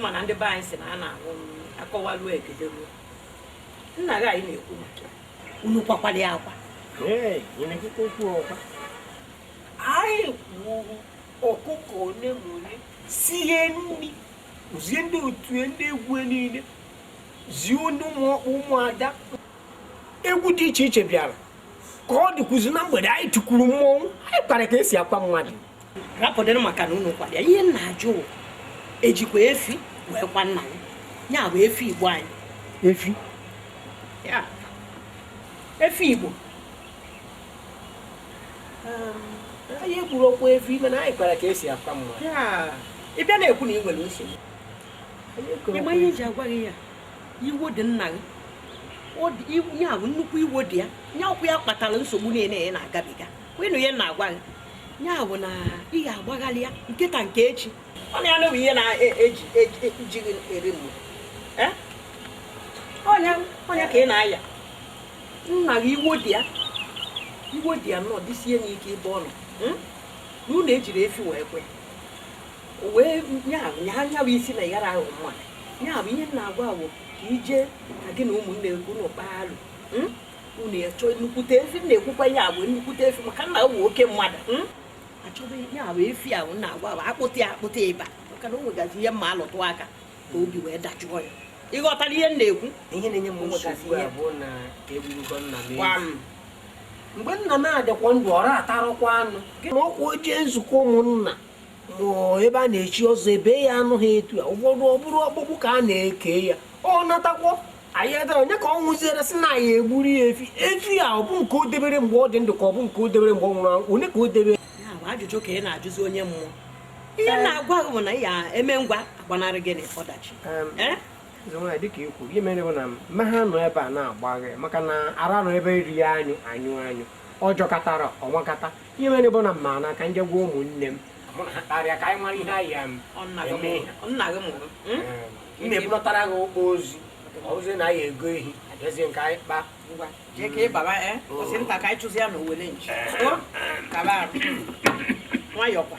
Ịma na ndị be anyị sị na a na-anwụ akọwaluo egederuo. Nna gị anyị na-ekwu maka ya, unu kwakwara ya akwa? Ee, ị na-ekwukwa okwu ọkwa. Anyị kwuru ọkụkọ one ma one, sie nri, zie ndị otu ndị egwu niile, zie ndị ụmụ ọkpụ, ụmụada, egwu dị iche iche bịara. Ka ọ dịkwuzi na mgbede, anyị tikwuru mmọnwụ, anyị kpara ka esi akwa mmadụ. Rapụdịrị maka na unu kwara ya. Ihe m na-ajụ, ejikwa efi wee kwa nna ya, ya bụ efi Igbo anyị? Efi? Ya, efi Igbo. Anyị egburu okwu efi, mana anyị kpara ka esi akwa mmadụ. Ya, ị bịa na-ekwu na ị nwere nsogbu. Ịgba ihe eji agwa gị ya, iwo dị nna gị. Ya bụ nnukwu iwo dị ya, ya ọkwa ya kpatara nsogbu niile ị na-agabiga. Ịnụ ihe m na-agwa gị, ya bụ na ị ga-agbagharị ya nkịta nke echi. Ọ na ya bụ ihe na-eji eji gị eri mmụ. Ọnya ọnya ka ị na-aya. Nna gị, iwo dị ya, iwo dị ya nnọọ, dịsie n'ike ebe ọ nọ. Na unu ejiri efi wee kwe, o wee nya nya nya bụ isi na ịghara ahụ mmadụ. Ya bụ ihe m na-agwa bụ ka ije ka gị na ụmụnne gị unu kpaa alụ. Unu achọ nnukwute efi. M na-ekwukwa ihe a bụ nnukwute efi maka nna bụ oke mmadụ. Achọba ya bụ efi ahụ m na-agwa bụ akpụta ya, akpụta ịba, maka na o nwegazi ihe mma alụtụ aka ka obi wee dajụọ ya. Ịghọtara ihe m na-ekwu? Ihe na-enye m Nwegasị nsogbu ihe. a bụ na ka egburugo nna m. Gwa efi. m. Mgbe nna m adịkwa ndụ, ọra atarọkwa anụ ma ọkwa jee nzukọ ụmụnna ma ebe a na-echi ọzọ, ebe ya anụ ha etu a. Ụfọdụ ọ bụrụ ọkpụkpụ ka a na-eke ya, ọ natakwa anyị adara onye ka ọ nwụziere sị na anyị egburu ya efi. Efi a, ọ bụ nke o debere mgbe ọ dị ndụ ka ọ bụ nke o debere mgbe ọ nwụrụ anwụ? Onye ka o debere? Ya bụ ajụjụ ka ị na-ajụzi onye mmụọ. Ihe m na-agwa gị bụ na ị ya eme ngwa agbanarị gịnị? Ọdachi. Eh? Eze nwaanyị, dịka i kwuru, ihe mere bụ na mma ha nọ ebe a na-agbaghe maka na ara nọ ebe eri ya anyụ anyụ anyụ, ọ jọkọtara ọnwakata. Ihe mere bụ na mma na ka nje gwa ụmụnne m, mụ na ha kparịa ka anyị mara ihe anyị Ọ nna gị eme. mụrụ. Ọ nna gị mụrụ. M na-ebunatara gị ozi ọzọ na anyị ego ehi abịazie nke anyị kpaa. Ngwa, jee ka ị baba e kwụsị nta ka anyị chụzi ya na owele nchi. O kaba arụ nwayọkwa.